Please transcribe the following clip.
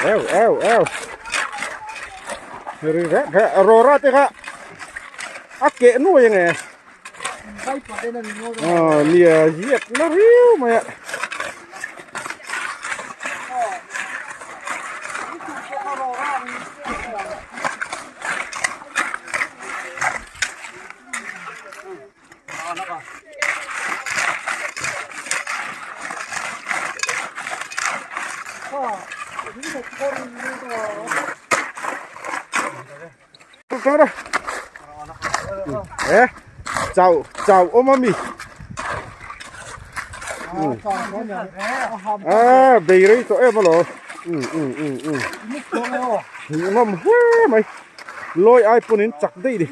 Eu eu eu. Ri re re rora te kha a keh nuai ange. Aw nia ziak na riau mai a. Eh, chau chau awm a mi. A bei rei tawh em alawm. Um um um um. Ngam hle mai. Lawi ai pawn in chak daih ni.